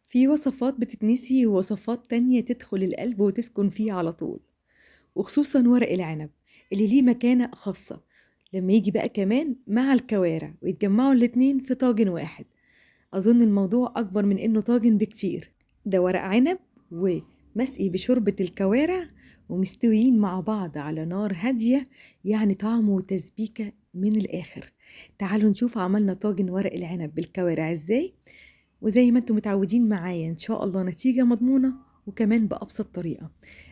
في وصفات بتتنسي ووصفات تانية تدخل القلب وتسكن فيه على طول، وخصوصا ورق العنب اللي ليه مكانة خاصة لما يجي بقى كمان مع الكوارع ويتجمعوا الاتنين في طاجن واحد. أظن الموضوع أكبر من إنه طاجن بكتير. ده ورق عنب ومسقي بشوربة الكوارع ومستويين مع بعض على نار هادية، يعني طعمه وتسبيكة من الآخر. تعالوا نشوف عملنا طاجن ورق العنب بالكوارع إزاي، وزي ما انتم متعودين معايا إن شاء الله نتيجة مضمونة وكمان بأبسط طريقة.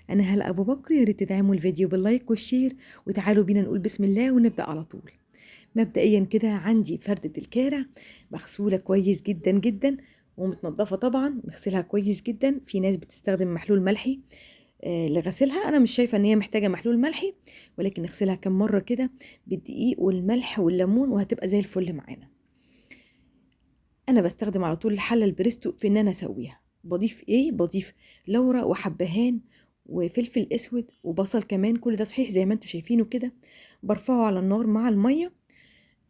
أنا هلا أبو بكر، يا ريت تدعموا الفيديو بال like وال share، وتعالوا بينا نقول بسم الله ونبدأ على طول. مبدئيا كده عندي فردة الكارع مغسولة كويس جدا جدا ومتنضفة، طبعا نغسلها كويس جدا. في ناس بتستخدم محلول ملحي لغسلها، أنا مش شايفة إن هي محتاجة محلول ملحي، ولكن نغسلها كم مرة كده بالدقيق والملح والليمون وهتبقى زي الفل معانا. أنا بستخدم على طول الحلة البريستو في إن أنا أسويها. بضيف إيه؟ بضيف لورا وحبهان وفلفل أسود وبصل كمان، كل ده صحيح زي ما انتم شايفينه كده. برفعه على النار مع المية،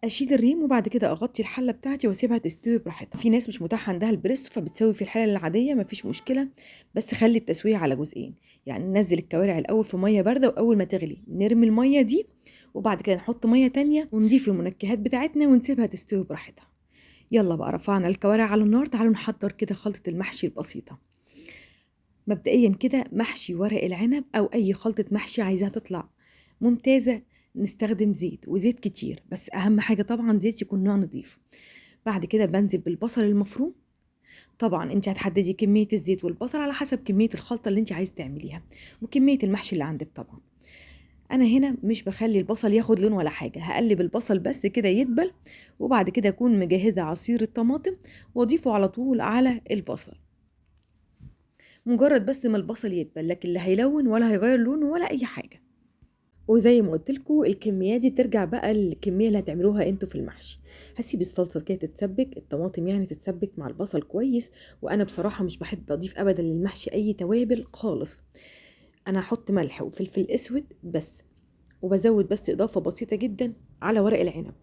أشيل الريم وبعد كده أغطي الحلة بتاعتي وأسيبها تستوي براحتها. في ناس مش متاح عندها البريستو فبتسوي في الحلة العادية، مفيش مشكلة، بس خلي التسوية على جزئين، يعني ننزل الكوارع الأول في مية باردة، وأول ما تغلي نرمي المية دي وبعد كده نحط مية تانية ونضيف المنكهات بتاعتنا ونسيبها تستوي براحتها. يلا بقى رفعنا الكوارع على النار، تعالوا نحضر كده خلطة المحشي البسيطة. مبدئيا كده محشي ورق العنب أو أي خلطة محشي عايزاها تطلع ممتازة نستخدم زيت، وزيت كتير، بس أهم حاجة طبعا زيت يكون نوع نظيف. بعد كده بنزل بالبصل المفروم، طبعا انت هتحددي كمية الزيت والبصل على حسب كمية الخلطة اللي انت عايز تعمليها وكمية المحشي اللي عندك. طبعا انا هنا مش بخلي البصل ياخد لون ولا حاجة، هقلب البصل بس كده يدبل، وبعد كده اكون مجهزة عصير الطماطم واضيفه على طول على البصل. مجرد بس ما البصل يدبل، لكن لا هيلون ولا هيغير لونه ولا اي حاجة. وزي ما قلت لكم الكميات دي ترجع بقى للكميه اللي هتعملوها انتوا في المحشي. هسيب الصلصه كده تتسبك، الطماطم يعني تتسبك مع البصل كويس. وانا بصراحة مش بحب اضيف ابدا للمحشي اي توابل خالص، انا هحط ملح وفلفل اسود بس، وبزود بس اضافه بسيطة جدا على ورق العنب،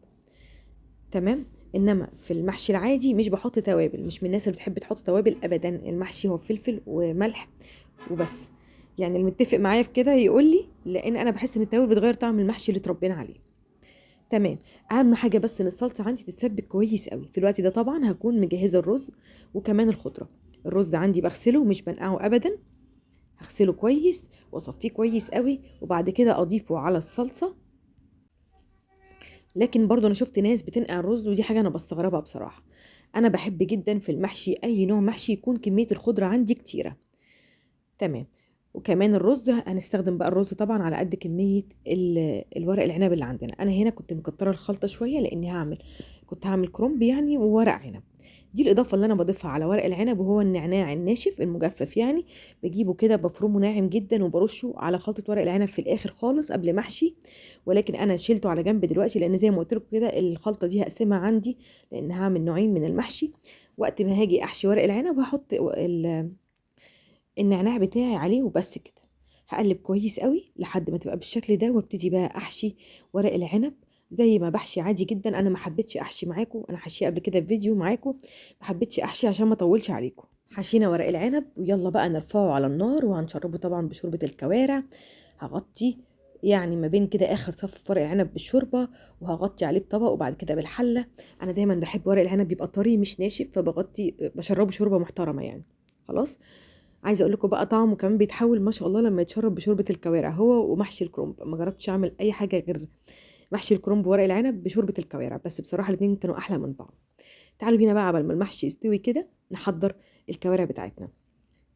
تمام. انما في المحشي العادي مش بحط توابل، مش من الناس اللي بتحب تحط توابل ابدا. المحشي هو فلفل وملح وبس، يعني اللي متفق معايا في كده يقول لي، لان انا بحس ان التوابل بتغير طعم المحشي اللي اتربينا عليه. تمام، اهم حاجة بس ان الصلصه عندي تتسبك كويس قوي. في الوقت ده طبعا هكون مجهزة الرز وكمان الخضرة. الرز عندي بغسله مش بنقعه ابدا، هغسله كويس واصفيه كويس قوي وبعد كده اضيفه على الصلصه. لكن برضو انا شفت ناس بتنقع الرز، ودي حاجة انا بستغربها بصراحة. انا بحب جدا في المحشي اي نوع محشي يكون كمية الخضرة عندي كتيرة، تمام. وكمان الرز هنستخدم بقى الرز طبعا على قد كمية الورق العنب اللي عندنا. انا هنا كنت مكتره الخلطة شوية لاني كنت هعمل كرنب يعني وورق عنب. دي الاضافة اللي انا بضيفها على ورق العنب، وهو النعناع الناشف المجفف، يعني بجيبه كده بفرمه ناعم جدا وبرشه على خلطه ورق العنب في الاخر خالص قبل ما احشي. ولكن انا شيلته على جنب دلوقتي لان زي ما قلت لكم كده الخلطة دي هقسمها عندي، لان هعمل نوعين من المحشي. وقت ما هاجي احشي ورق العنب هحط النعناع بتاعي عليه وبس كده. هقلب كويس قوي لحد ما تبقى بالشكل ده، وابتدي بقى احشي ورق العنب زي ما بحشي عادي جدا. انا ما حبيتش احشي معاكم، انا حشيه قبل كده في فيديو معاكم، ما حبيتش احشي عشان ما اطولش عليكم. حشينا ورق العنب، ويلا بقى نرفعه على النار وهنشربه طبعا بشوربه الكوارع. هغطي يعني ما بين كده اخر صف ورق العنب بالشوربه، وهغطي عليه بطبق وبعد كده بالحله. انا دايما بحب ورق العنب يبقى طري مش ناشف، فبغطي بشربه شوربة محترمه يعني. خلاص، عايزه اقول لكم بقى طعمه كمان بيتحول ما شاء الله لما يتشرب بشوربه الكوارع، هو ومحشي الكرنب. ما جربتش اعمل اي حاجة غير محشي الكرنب وورق العنب بشوربه الكوارع، بس بصراحة الاثنين كانوا احلى من بعض. تعالوا بينا بقى قبل ما المحشي يستوي كده نحضر الكوارع بتاعتنا.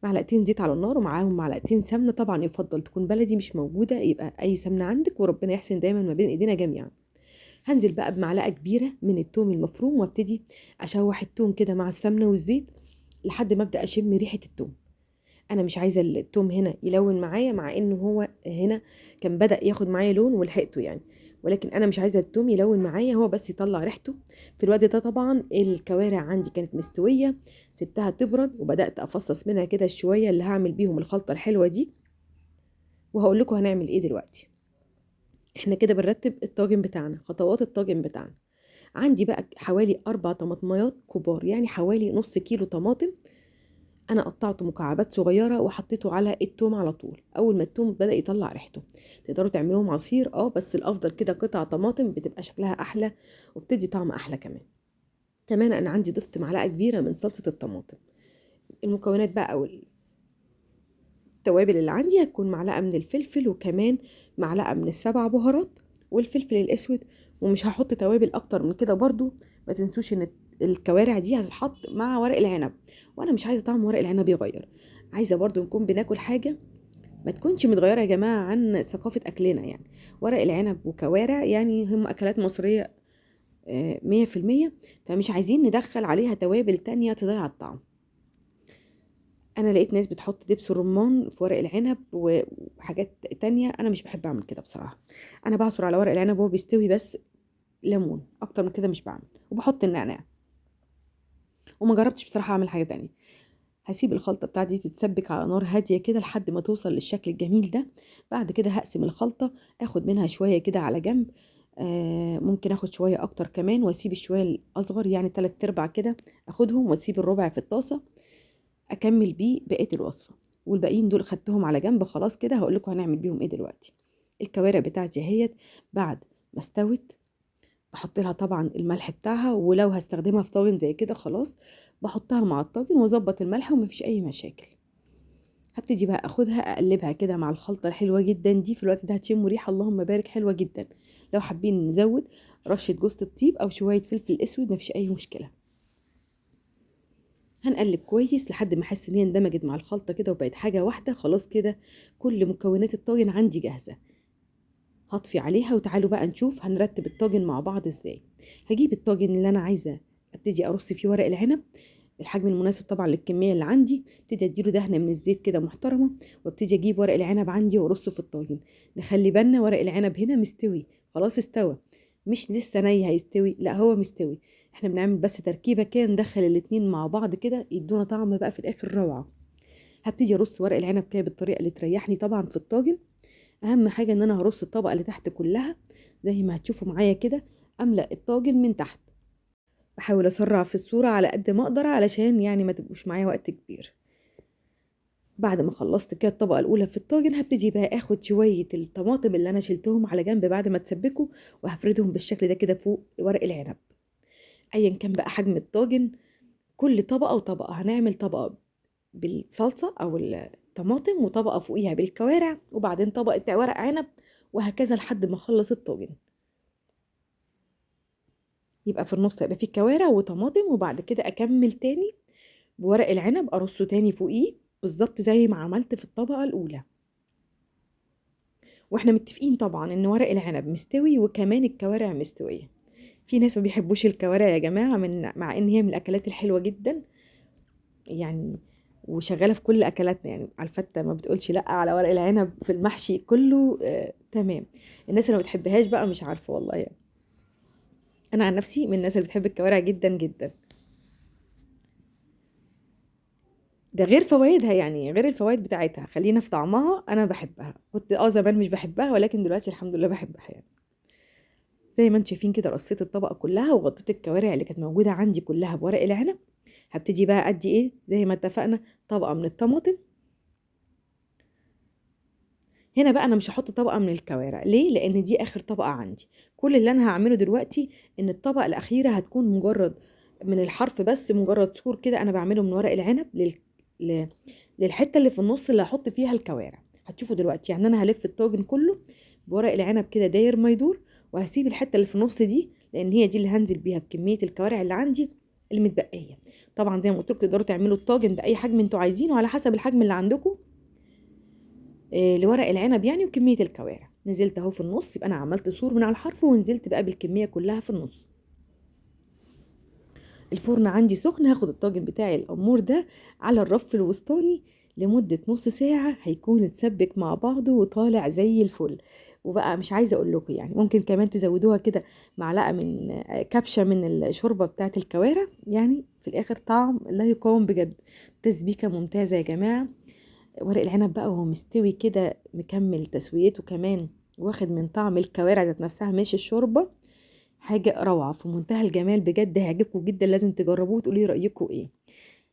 معلقتين زيت على النار ومعاهم معلقتين سمنه، طبعا يفضل تكون بلدي، مش موجودة يبقى اي سمنه عندك، وربنا يحسن دايما ما بين ايدينا جميعا. هنزل بقى بمعلقه كبيرة من التوم المفروم، وابتدي اشوح التوم كده مع السمنة والزيت لحد ما ابدا اشم ريحه التوم. انا مش عايزه التوم هنا يلون معايا، مع انه هو هنا كان بدا ياخد معايا لون ولحقته يعني، ولكن انا مش عايزه التوم يلون معايا، هو بس يطلع ريحته. في الوقت ده طبعا الكوارع عندي كانت مستوية، سبتها تبرد وبدات افصص منها كده شوية اللي هعمل بيهم الخلطة الحلوة دي، وهقول لكم هنعمل ايه دلوقتي. احنا كده بنرتب الطاجن بتاعنا، خطوات الطاجن بتاعنا. عندي بقى حوالي 4 طماطميات كبار، يعني حوالي نص كيلو طماطم. انا قطعته مكعبات صغيرة وحطيته على التوم على طول. اول ما التوم بدا يطلع ريحته تقدروا تعملوهم عصير، بس الافضل كده قطع طماطم، بتبقى شكلها احلى وبتدي طعم احلى. كمان انا عندي ضفت معلقه كبيرة من صلصه الطماطم. المكونات بقى او التوابل اللي عندي هتكون معلقه من الفلفل، وكمان معلقه من السبع بهارات والفلفل الاسود، ومش هحط توابل اكتر من كده. برضو ما تنسوش ان الكوارع دي هتتحط مع ورق العنب، وانا مش عايزه طعم ورق العنب يغير، عايزه برضو نكون بناكل حاجة ما تكونش متغيرة يا جماعة عن ثقافة اكلنا. يعني ورق العنب وكوارع يعني هم اكلات مصرية 100%، فمش عايزين ندخل عليها توابل تانية تضيع الطعم. انا لقيت ناس بتحط دبس الرمان في ورق العنب وحاجات تانية، انا مش بحب اعمل كده بصراحة. انا بعصر على ورق العنب وهو بيستوي بس ليمون، اكتر من كده مش بعمل، وبحط النعناع، وما جربتش بصراحة اعمل حاجة تانية. هسيب الخلطة بتاعتي تتسبك على نار هادية كده لحد ما توصل للشكل الجميل ده. بعد كده هقسم الخلطة، اخد منها شوية كده على جنب، ممكن اخد شوية اكتر كمان، واسيب الشويه الاصغر يعني 3/4 كده اخدهم، واسيب الربع في الطاسه اكمل بيه بقية الوصفة، والباقيين دول خدتهم على جنب خلاص كده. هقول لكم هنعمل بيهم ايه دلوقتي. الكوارع بتاعتي اهيت بعد ما استوت بحط لها طبعا الملح بتاعها، ولو هستخدمها في طاجن زي كده خلاص بحطها مع الطاجن واظبط الملح ومفيش اي مشاكل. هبتدي بقى اخدها اقلبها كده مع الخلطة الحلوة جدا دي. في الوقت ده هتشموا ريحه اللهم بارك حلوة جدا. لو حابين نزود رشه جوز الطيب او شوية فلفل اسود مفيش اي مشكلة. هنقلب كويس لحد ما احس ان هي اندمجت مع الخلطة كده وبقت حاجة واحدة. خلاص كده كل مكونات الطاجن عندي جاهزة. هطفي عليها وتعالوا بقى نشوف هنرتب الطاجن مع بعض ازاي. هجيب الطاجن اللي انا عايزه ابتدي ارص فيه ورق العنب الحجم المناسب طبعا للكميه اللي عندي، ابتدي اديله دهنه من الزيت كده محترمه، وابتدي اجيب ورق العنب عندي وارصه في الطاجن. نخلي بالنا ورق العنب هنا مستوي خلاص، استوى، مش لسه ني هيستوي، لا هو مستوي. احنا بنعمل بس تركيبه كده، ندخل الاتنين مع بعض كده يدونا طعم بقى في الاخر روعه. هبتدي ارص ورق العنب كده بالطريقة اللي تريحني طبعا في الطاجن. اهم حاجة ان انا هرص الطبقة اللي تحت كلها زي ما هتشوفوا معايا كده، املا الطاجن من تحت. بحاول اسرع في الصورة على قد ما اقدر علشان يعني ما تبقوش معايا وقت كبير. بعد ما خلصت كده الطبقة الاولى في الطاجن، هبتدي بقى اخد شوية الطماطم اللي انا شلتهم على جنب بعد ما تسبكوا، وهفردهم بالشكل ده كده فوق ورق العنب. ايا كان بقى حجم الطاجن، كل طبقه وطبقه هنعمل طبقه بالصلصه او الطماطم، وطبقه فوقيها بالكوارع، وبعدين طبقه ورق عنب، وهكذا لحد ما اخلص الطاجن. يبقى في النص هيبقى فيه كوارع وطماطم، وبعد كده اكمل تاني بورق العنب ارصه تاني فوقيه بالظبط زي ما عملت في الطبقة الاولى. واحنا متفقين طبعا ان ورق العنب مستوي وكمان الكوارع مستوية. في ناس ما بيحبوش الكوارع يا جماعة، مع ان هي من الاكلات الحلوة جدا يعني، وشغالة في كل اكلاتنا يعني، على الفته ما بتقولش لا، على ورق العنب، في المحشي كله تمام. الناس اللي ما بتحبهاش بقى مش عارفه والله يعني. انا عن نفسي من الناس اللي بتحب الكوارع جدا جدا، ده غير فوائدها يعني، غير الفوائد بتاعتها، خلينا في طعمها. انا بحبها، كنت زمان مش بحبها، ولكن دلوقتي الحمد لله بحبها يعني. زي ما انتم شايفين كده رصيت الطبقة كلها وغطيت الكوارع اللي كانت موجودة عندي كلها بورق العنب. هبتدي بقى ادي ايه زي ما اتفقنا، طبقه من الطماطم. هنا بقى انا مش هحط طبقه من الكوارع، ليه؟ لان دي اخر طبقه عندي. كل اللي انا هعمله دلوقتي ان الطبقة الاخيرة هتكون مجرد من الحرف بس، مجرد سور كده انا بعمله من ورق العنب للحتة اللي في النص اللي هحط فيها الكوارع. هتشوفوا دلوقتي يعني انا هلف الطاجن كله بورق العنب كده داير ما يدور، وهسيب الحتة اللي في النص دي لان هي دي اللي هنزل بيها بكمية الكوارع اللي عندي المتبقية. طبعا زي ما قلت لكم تقدروا تعملوا الطاجن باي حجم انتوا عايزينه على حسب الحجم اللي عندكم لورق العنب يعني، وكمية الكوارع. نزلت اهو في النص، يبقى انا عملت سور من على الحرف ونزلت بقى بالكمية كلها في النص. الفرن عندي سخن، هاخد الطاجن بتاعي الامور ده على الرف الوسطاني لمدة نص ساعة، هيكون اتسبك مع بعضه وطالع زي الفل. وبقى مش عايزه اقول لكم يعني، ممكن كمان تزودوها كده معلقه من كبشة من الشوربة بتاعه الكوارع، يعني في الاخر طعم لا يقاوم بجد. تسبيكه ممتازة يا جماعة. ورق العنب بقى وهو مستوي كده مكمل تسويته، كمان واخد من طعم الكوارع ذات نفسها مش الشوربة، حاجة روعه في منتهى الجمال بجد، هيعجبكم جدا، لازم تجربوه وتقولي رايكم ايه.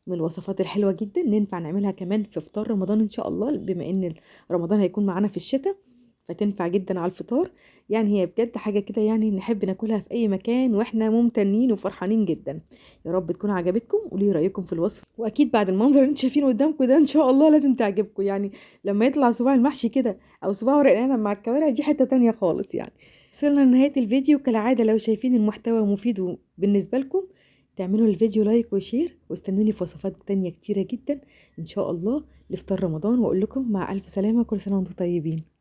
من الوصفات الحلوة جدا، ننفع نعملها كمان في فطار رمضان ان شاء الله، بما ان رمضان هيكون معانا في الشتاء، فتنفع جدا على الفطار. يعني هي بجد حاجة كده يعني نحب ناكلها في اي مكان واحنا ممتنين وفرحانين جدا. يا رب تكون عجبتكم، قولي رايكم في الوصفة، واكيد بعد المنظر اللي انتم شايفينه قدامكم ده ان شاء الله لازم تعجبكم. يعني لما يطلع صباع المحشي كده او صباع ورق العنب مع الكوارع دي حتة تانية خالص. يعني وصلنا لنهاية الفيديو. كالعادة لو شايفين المحتوى مفيد بالنسبة لكم تعملوا الفيديو like و share، واستنوني في وصفات تانية كتيرة جدا ان شاء الله لفطار رمضان. واقول لكم مع الف سلامة، كل سنة وانتم طيبين.